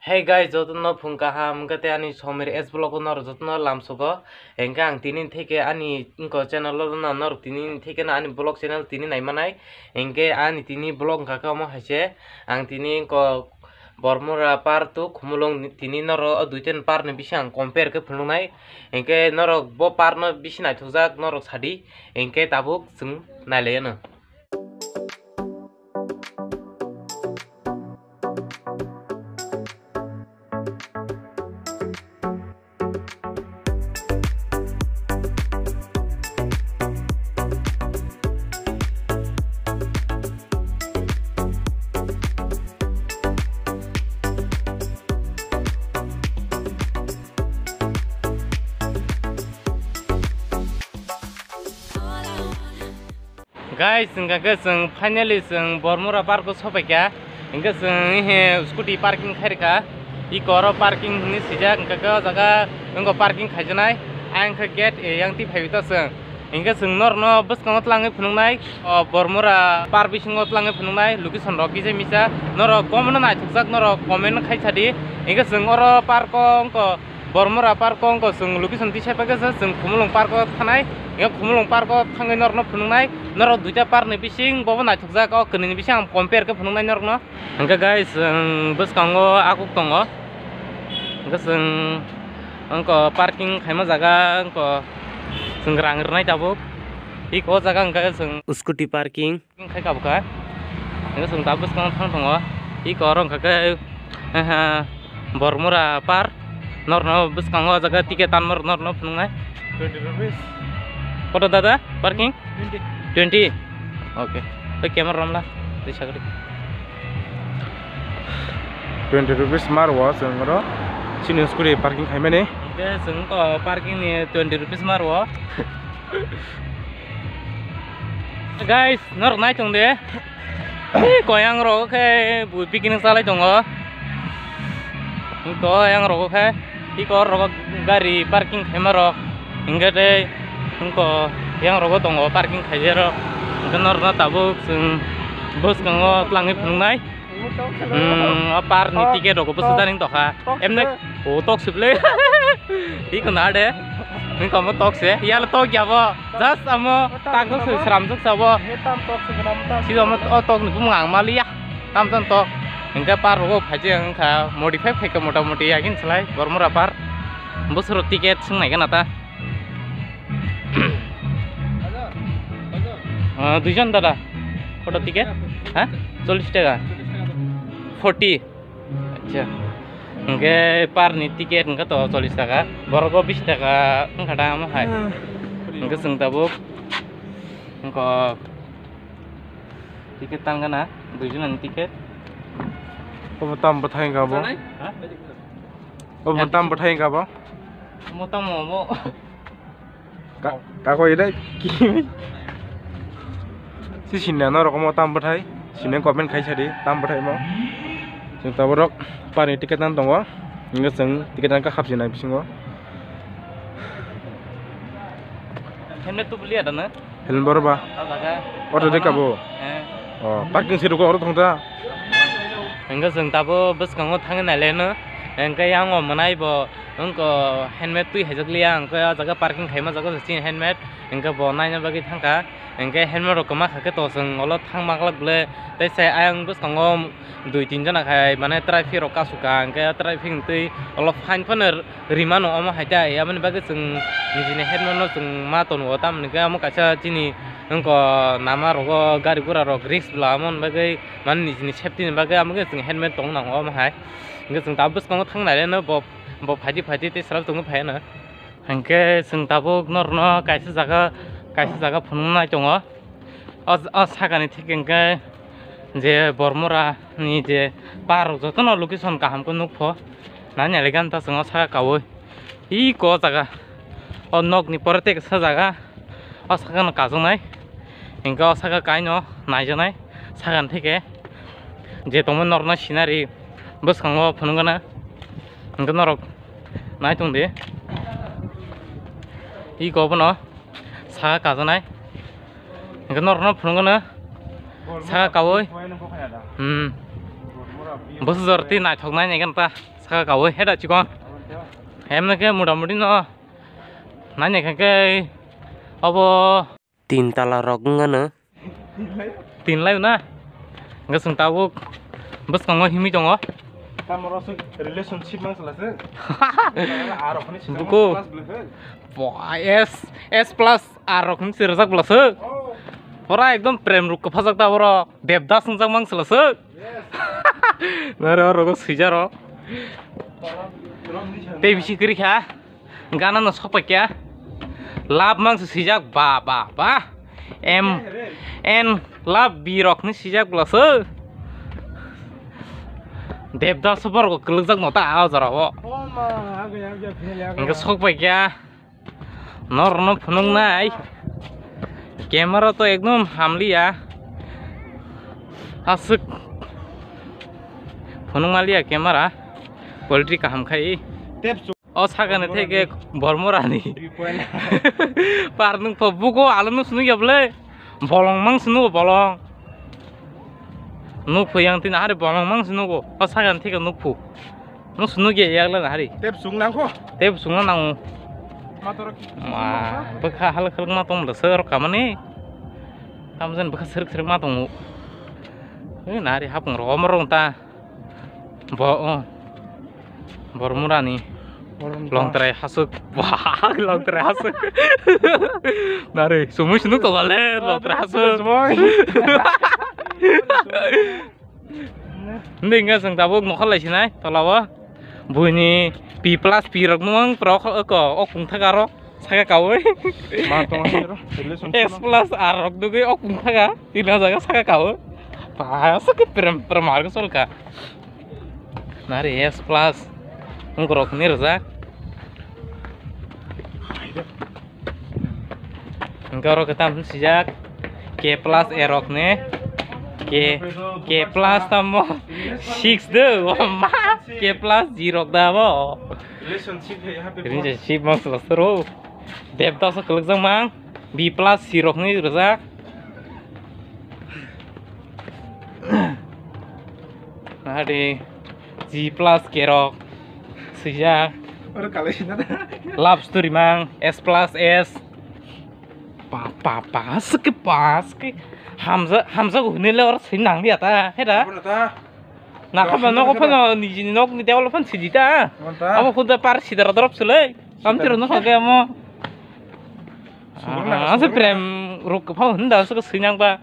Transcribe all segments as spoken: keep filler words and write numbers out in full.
Hey guys, jotono phung kaham, hwnkhe tei ani Somir S vlog o norok jotono lamsogo. Hwnkhe ang tini theke ani wngko channel o no norok tini theke no ani vlog channel tini naimanai. Hwnkhe ani tini vlog wngkha khe omo hai se. Ang tini wngko Bormura par to Khumulwng ni, tini norok o duitan par ni bising ang compare khe phunuknai. Hwnkhe norok bo par no bisi naithokjak norok sadi. Hwnkhe tabuk chwng nailaiyano. Guys, hwnkha khe chwng finally chwng Bormura park o sopaikha. Hwnkhe chwng he scooty parking khairikha. Eko oro parking hinwi swijak, hwnkha khe o jaga wngkha parking khaijaknai. Ayang khe gate, eh, yang twi phaiwi ta chwng. Hwnkhe chwng norokno bwskango twlangwi phunuknai, o Bormura park bisingo twlangwi phunuknai location rok kisa misa. Norok komno naithokjak, norok comment khai sadi. Hwnkhe chwng oro park o wngkha Bormura park o wngkha chwng location tisa paikha se chwng Khumulwng park o thanai. Hwnkhe Khumulwng park o thangwi norokno phunuknai. Norok duita park ni bising bobo naithokjak, o kwnwi ni bising ang compare khe phunuknai norokno. Hwnkhe guys, chwng bwskango akuk tongo. Hwnkhe chwng wngkha parking khaima jaga wngkha chwng rang rwnai tabuk. Eko o jaga hwnkhe chwng scooty parking. Khai kabukha. Hwnkhe chwng tabuk bwskango thang tongo. Eko oro hwnkha khe, aha, Bormura park. Norno bwskango o jaga ticket tanma norno phunuknai. Twenty rupees. Koto dada? Parking? Twenty. Twenty? Okay. Tei camera romla. Tei sagri. Twenty rupees marwo chwng oro. Chini scooty parking khaimani. Hwnkhe chwng ko parking ni twenty rupees marwo. Guys, norok nai tong de. Ei, koyang rogo khe bo picnic salai tongo. Koyang rogo khe eko rogo gari parking khaima rok. Hwnkhe tei wngko yang rogo tongo parking khaijak rok. Hwnkhe norokno tabuk chwng bwskango twlangwi phunuknai. Hmm, o park ni ticket rok bwswk jani tokha. Emne o tok sible. Eko na de. Wngkha omo tok se. Yalo tok ya bo. Just amo tak jok se sram jok sa bo. Sida omo o tok ni bumung ang maliya. Tam tam tok. Hwnkhe park rogo phaijak wngkha modify phaikha mota moti yakin slai Bormura park. Bwswk rok ticket swngnai gana ta. Ah, duijon dada. Koto ticket? Ha? Chollish taka. Forty. Acha. Hwnkhe park ni ticket hwnkhe to chollish taka. Borok o bish taka wngkha da omo hai. Hwnkhe chwng tabuk wngkha ticket tang gana, duijon ni ticket. Obo tam bwthai wngkha bo. Ha? Obo tam bwthai wngkha bo. Omo tamo obo. Ka-, kako idai kimi. Si sinna no rokomo tam bwthai. Sinna comment khai sadi tam bwthai mo. Chwng taborok park ni ticket nang tongo. Hwnkhe chwng ticket nang kha khapjinai bisingo. Helmet tu bwliya da na? Helmet boro ba? O jaga. Auto de kabo. Eh. O, parking se rugo oro thong ta. Hwnkhe chwng tabo bwskango thangwi naileno. Hwnkhe yang o mwnai bo wngkha helmet twi haijakliya, hwnkhe o jaga parking khaima jaga se chini helmet. Hwnkhe bo naina bagwi thangkha. Hwnkhe helmet rok kwma kha khe to chwng ulo thang maglak bwle. Tei se ayang bwskango dui tin jona khai mane traffic rok kasukha, hwnkhe traffic ni twi ulo fine phano rimano omo hai tai, aboni bagwi chwng nijini helmet no chwng ma tongo, tamoni hwnkhe omo kaisa chini wngkha nama rogo gari gura rok risk bwla, aboni bagwi mane nijini safety ni bagwi amo khe chwng helmet tong nango omo hai. Hwnkhe chwng tabuk bwskango thang naileno bo, bo phaidi phaidi tei swrap tongwi phaiano. Hwnkhe chwng tabuk norno kaisa jaga, kaisa jaga phunuknai tongo. O, o sakani thik hwnkhe je Bormura ni je park jotono location kaham khe nukpho. Nai nailaikha ta chwng o saka kaui. Iko o jaga. O nokni pore tei kisa jaga. O sakano kajaknai. Hwnkhe o saka kaino naijaknai. Sakani thik je tongmani norokno scenery bwskango phunukgana. Hwnkhe norok nai tongdi. Iko bono. Saka kajaknai. Hwnkhe norokno phunukgano saka kaui. Hmm. Bwsajor tei naithoknai naikheno ta. Saka kawi heda chikon. Hemne khe mota moti no. Nanya khe khe obo. Tin tala rok wngano. Tin lai na. Hwnkhe chwng tabuk bwskango himwi tongo. Tamo rok se relationship mang sala se. Aro khani sida Buku. Mas bwlai khe. Bo, S, S plus R rok hinwi se rwjak bwla se. Oh. Pura ekdom prem ruk kwphajak ta boro. Devdas wngjak mang sala se. Yes. Nare oro go swijaro. Tei bisi kwrwi kha. Gana no sokpai kya. Love mang se swijak ba, ba, ba. M N love B rok ni swijak bwla se. Devdas borok kwlwkjak no ta o jora o. Hwnkhe sokpai kya. Norno phunuknai. Camera to ekdom hamliya. Aswk phunukmaliya camera. Quality kaham khai. Tep su- O sakani theke bormorani. Par nung pho buko alo no sunuk ya bwle. Bolong mang sunugo bolong. Nukphu yang tin hari bolong mang sunugo. O sakani theke nukphu. No sunuk ya yakla na hari. Tep sung nang kho. Tep sung nang. Ma torok. Ma bwkha halak halak ma tong da sir kamani. Tamjen bwkha sirk sirk ma tongo. Ei na hari hapung ro omorong ta. Bo, oh. Bormurani. Bormura. Longtrai hasuk. Wah, longtrai hasuk. Nari, sumui sunuk to le, longtrai hasuk. Sumui. Hindi hingga seng tabuk nokha lai sinai, tolao. Buini P plus P rok nung pro ko, o kung thak aro. Saka kawi. Ma tong sero, relationship. S plus R rok dugui o kung thaga. Tina jaga saka kawi. Pa saka prem prem ar ko solka. Nari S plus. Ungkorok ni rwjak. Ungkorok tam sijak. K plus A rok ne. K, K plus tamo six de. Ma K plus zero da bo. Relationship hai happy. Relationship mas lasero. Devdas o kwlwkjak mang, B plus C rok ni rwjak. Nahadi G plus K rok swijak. Oro kalai sina da. Love story mang, S plus S. Pa, pa, pa, sike pa, sike. Hamja, hamja hune le oro swi nang dia ta, he da? Abo na ta. Nakha ba nogo phano nijini nokni dewalo phano sidi ta. Abo huda par sidara dorop sele. Am tiro nokha ge amo. Ase prem ruk phano hinda se sinang ba.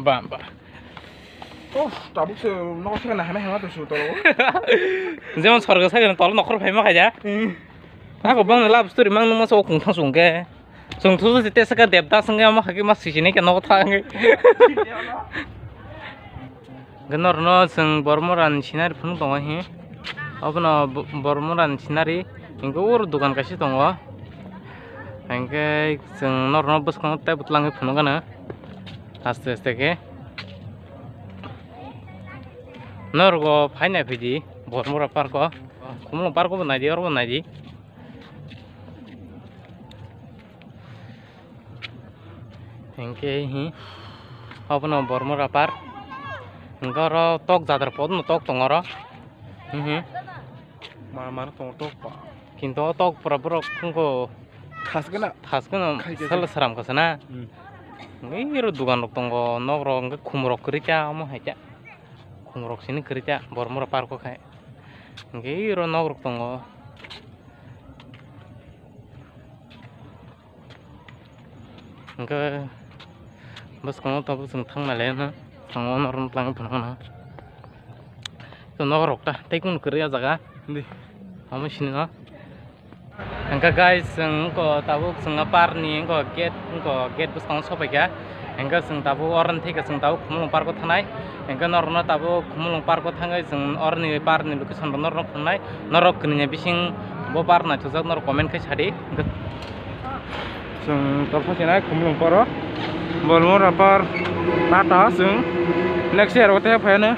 Ba, ba. Oh, tabuk se nogo se na hana hana to su tolo. Jemon sorgo sa tolo nokhor phaima khaja. Ako bang love story mang numa so kung thang sung ge. Chwng thusu se tesa ka Devdas wngwi omo hai khe ma sijini khe nogo thang wngwi. Hwnkhe norno chwng Bormorani scenery phunuk tongo hi. Obono Bo-, Bormorani scenery. Hwnkhe oro dogan kaisa tongo. Hwnkhe chwng norno bwskango tei bwtla wngwi phunuk gana. Aste aste khe. Norgo phai nai phai di Bormora park o. Khumulwng park o bo nai di, oro bo nai di. Hingke hi obono Bormora park. Hingke oro tok jadar podno tok tongo oro. Hi hi. Mar mar tongo tok pa. Kinto o tok pura borok wngkho. Thas gana. Thas gana. Khai khe sal se. Sram kha sana. Hmm. Hingke oro dogan rok tongo, nok rok hingke khum rok kwrwi ta omo hai ta. Khum rok sini kwrwi ta Bormora park o khai. Hingke oro nok rok tongo. Hingke bwskango tabuk chwng thang nai lai no. Thang o norok no twlang phano hwnna. To nok rok ta tei kunu kwrwi o jaga. Hindi. Omo sini no. Hingke guys, chwng wngkha tabuk chwng park ni wngkha gate, wngkha gate bwskango sopaikha. Hingke chwng tabuk oroni thika chwng tabuk Khumulwng park o thanai. Hingke norok no tabuk Khumulwng park o thangwi chwng oroni park ni location rok norok no phunuknai. Norok kwrwini bising bo park naithokjak norok comment khai sadi. Chwng topha sinai Khumulwng park o. Bormora park tata chwng next year o tei phaiano.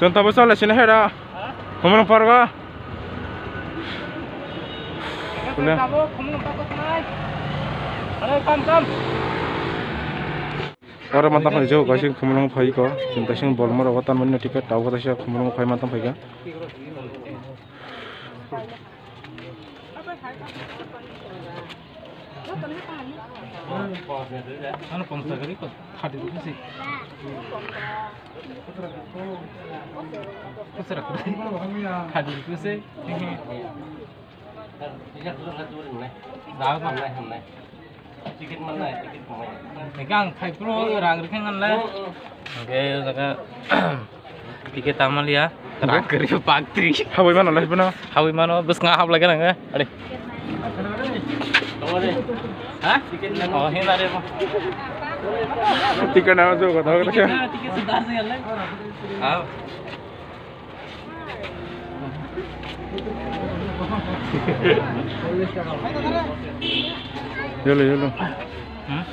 Chwng tabuk chole sini hai da. Khumulwng park o. Kule. Tabuk Khumulwng park o thanai. Are kam kam. Oro mantang phai jo, kaisa Khumulwng phai ko. Chwng kaisa Bormura o tanmani ticket, tabuk kaisa Khumulwng phai mantang phai ka. Ano pamsa gari ko, thirty rupees. Thirty rupees. Ega ang thaipro rang rikhe nganle. Oke, jaga ticket tamalia. Rang kari pak tri. Habwi mano lai bono. Habwi mano bwskango hablai gana. Ade. Ha? Oh, hena re mo. Ticket na jo kotha kotha. Ticket sudah sih ya. Ah. Yolo, yolo. Hmm?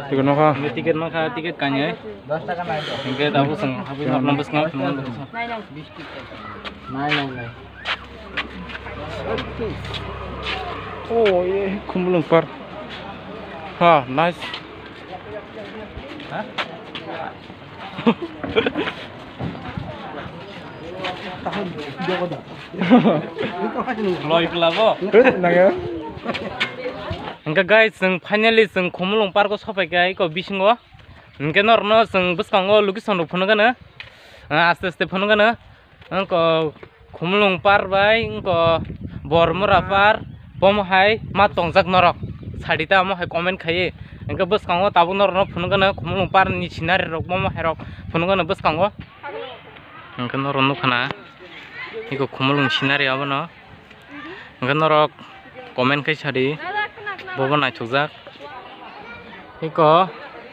Ticket no kha. Ticket no kha, ticket kanya. Hingke tabuk song, habwi norno bwskango phunukna bwskango. Nai, nai, nai. Oh, ye Khumulwng Park. Ha, nice. Ha? Loi kelabo. Nangya. Hingke guys, chwng finally chwng Khumulwng Park o sopai kha eko bisingo. Hingke norno chwng bwskango location rok phunukgano. Aste aste phunukgano. Wngkha Khumulwng par bai wngkha Bormura par, bomo hai ma tongjak norok. Sadi ta omo hai comment khaiwi. Hingke bwskango tabuk norokno phunukgano Khumulwng par ni scenery rok, bomo hai rok phunukgano bwskango. Hingke norok nukha na, eko Khumulwng scenery abono. Hingke norok comment khai sadi, bobo naithokjak. Eko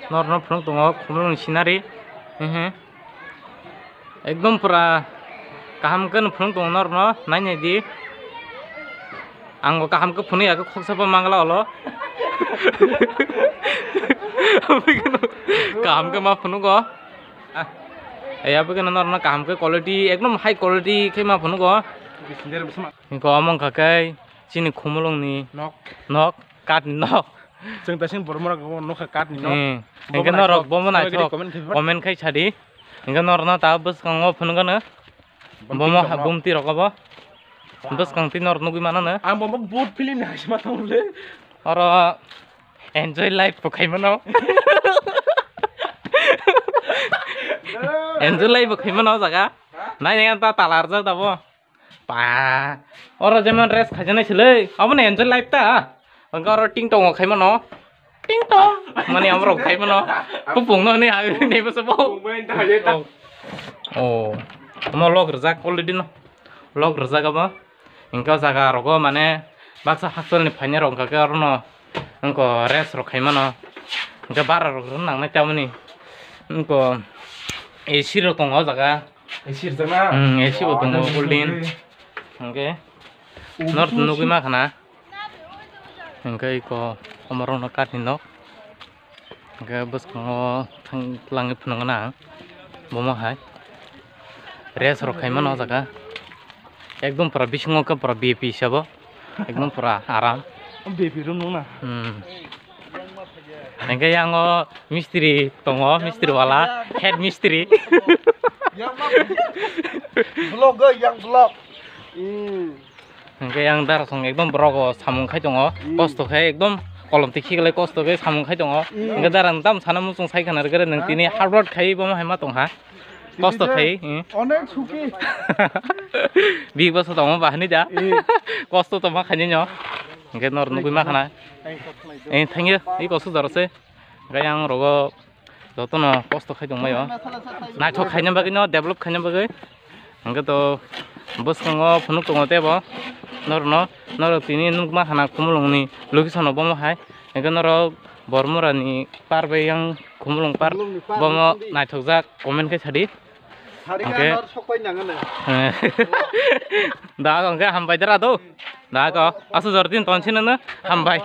norokno phunuk tongo Khumulwng scenery. Hehe. Ekdom pura kaham khe no phunuk tongo norokno, nai nai di. Ang bo kaham khe phunuk ya khe khoksa bo mangla olo. Kaham khe ma phunugo. Ah, ya bo khe norokno kaham khe quality, ekdom high quality khe ma phunugo. Hinko omo wngkha khe chini Khumulwng ni nok, nok, kat ni nok. Chwng ta sing Bormura go nokha kat ni nok. Hmm. Hingke norok bomo naithok, comment khai sadi. Hingke norokno ta bwskango phunukgano. Bomo ha bumti rok obo. Bwskang twi norok nugwi mano no. Ang bomo boat film ni hai se ma tong le. Oro enjoy life bo khai mano. Enjoy life bo khai mano o jaga. Nai nai ta tala rwjak da bo. Pa, oro jemon rest khaijaknai sele, obo ni enjoy life ta. Hingke oro ting tongo khai mano. Ting tong. Mani amrok khai mano. Bupung no ni hai ni bwsa bo. Oh. Oh. Omo log rwjak already no. Log rwjak obo. Hingke o jaga rogo mane baksa hakchal ni phainai rok hingke oro no. Wngkha rest rok khai mano. Hingke bara rok rw nangnai tamoni. Wngkha A C rok tongo o jaga. A C rwjakna? Hmm, A C bo tongo, oh, cooling. Hingke norok nugwi ma khana. Hingke eko omo rok no kat ni nok. Hingke bwskango thang twlangwi phunukgana ang. Bomo hai. Rest rok khai mano o jaga. Ekdom pura bisingo khe pura V I P sabo. Ekdom pura aram. V I P room nung na. Hmm. Hingke yang o mistri tongo, mistri wala, head mistri. Yang ma vlog, eh, yang vlog. Hmm. Hingke yang darasong ekdom borok o samung khai tongo, hmm, kosto khai ekdom kolom tikhi kolai kosto khai samung khai tongo. Hmm. Hingke darang tam sana muchung sai khana rwgere nwng tini hard work khai bomo hai ma tong ha. Kosto khai, hmm. Onek suki. Big boss tongma bahani da. Eh. Kosto tongma khaini no. Hingke nor nugwi ma khana. Eh, thank you. I kosto jora se. Hingke yang rogo jotono kosto khai tongmai o. Naithok khaina bagwi no, develop khaina bagwi. Hingke to bwskango phunuk tongo tebo. Norno, norok tini nukma khana Khumulwngni location o bomo hai. Hingke norok Bormura ni par bai yang Khumulwng par, Khumulwngni par bomo ni sindi. Naithokjak comment khe sadi. Sari hingke ka nor sokpai nangano. Da hingke hambai dara do. Da ko asu jor din ton sino no hambai.